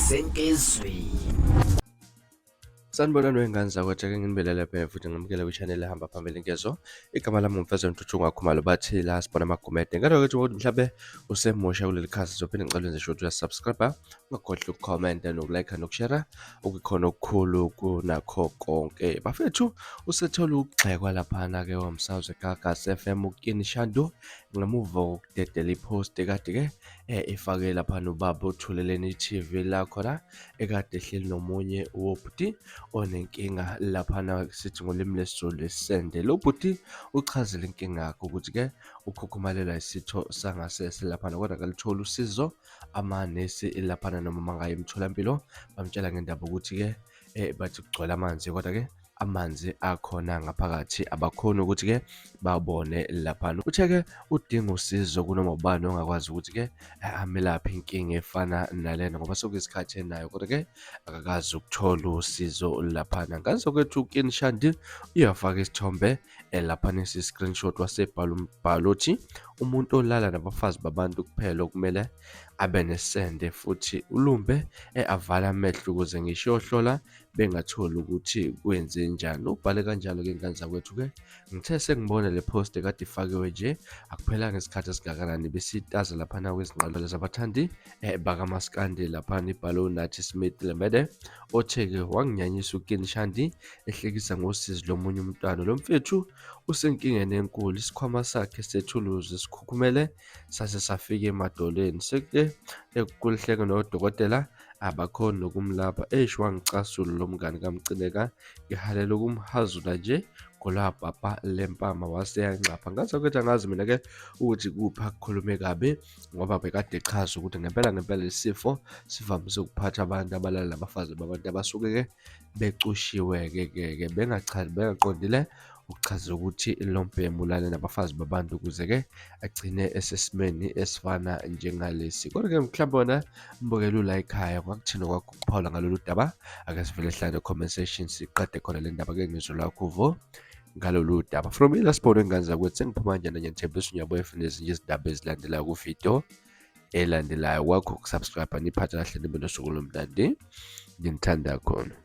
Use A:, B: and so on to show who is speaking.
A: Senkizweni.
B: Sanibonani wey'ngane zakwethu, ake nginibelele phela futhi ngamukele kwi-channel ehamba phambili ngezo. Igama lami nguMfezwe Ntuthu Ngakhumalo, bathi la sibona amagumede. Ngalo ke ukuthi mhlawumbe usemusha kuleli khasi, uzophinde ngicela wenze sure ukuthi uyasubscribe, ungakhohlwa ukukhomenta nokulike nokushare, okukhona okukhulu kunakho konke. Bafethu, usethole ukugxekwa laphana-ke womsakazo weGagasi FM uKini Shandu ngemuva kokudedela i-post ekade-ke ifake laphana ubaba uThuleleni i-TV la khona ekade ehleli nomunye wobhuti onenkinga laphana, sithi ngolimi lesiZulu isende. Lo bhuti uchazile inkinga yakhe ukuthi-ke ukhukhumalelwa isitho sangasese laphana, kodwa akalitholi usizo. Amanesi laphana noma mangaye emtholampilo bamtshela ngendaba ukuthi-ke bathi kugcwele amanzi, kodwa-ke amanzi akhona ngaphakathi abakhoni ukuthi-ke babone laphana. Uthe-ke udinga usizo kunoma ubani ongakwazi ukuthi-ke amelaphe inkinga efana nalena, ngoba sekuyisikhathi enayo, kodwa-ke akakazi ukuthola usizo laphana. Ngazokwethu uKini Shandu uyafaka isithombe laphana esi-screenshot, wasebhala umbhalo othi umuntu olala nabafazi babantu kuphela okumele abe nesende, futhi ulumbe avale amehlo ukuze ngisho yohlola bengatholi ukuthi kwenze njani. Ubhale kanjalo-ke ingane zakwethu-ke. Ngithe sengibona le post ekade ifakiwe nje, akuphelanga isikhathi esingakanani besitaza laphana kwezinqalelo zabathandi bakamaskandi laphana, ibhalo uNathi Smith Lemede othe-ke wanginyanyisa uKini Shandu ehlekisa ngosizi lomunye umntwana. Lo mfethu usenkingeni enkulu, isikhwama sakhe sethuluzi sikhukhumele sase safika emadolweni, sekuke ekulihleke nodokotela abakhoni nokumlapha. Eish, wangicasula lo mngani kaMcineka, ngihalela ukumhazula nje ngolwabhabha lempama, wase yanxapha. Ngaze ukuthi angazi mina-ke ukuthi kuphi akukhulume kabi, ngoba bekade echaza ukuthi ngempela ngempela isifo sivamise ukuphatha abantu abalala nabafazi babantu abasuke-ke becushiwe-ke ke bengachazi bengaqondile ukuchaza ukuthi lo mbhemu ulale nabafazi babantu ukuze-ke agcine esesimeni esifana njengalesi. Kodwa-ke mhlawumbe wena mbukeli ula ekhaya kwakuthini kwakho ukuphawula ngalolu daba? Ake sivele sihlale comment section siqede khona le ndaba-ke, ngizwe lwakho uvo ngalolu daba. From ila sibone ngane zakwethu, sengiphuma kanjena, ngiyanithembisa unyaboya nezinye izindaba ezilandelayo ku-video elandelayo. Kwakho ukusubscribe, niphathe kahle, nibe nosuku olumnandi, nginithanda khona.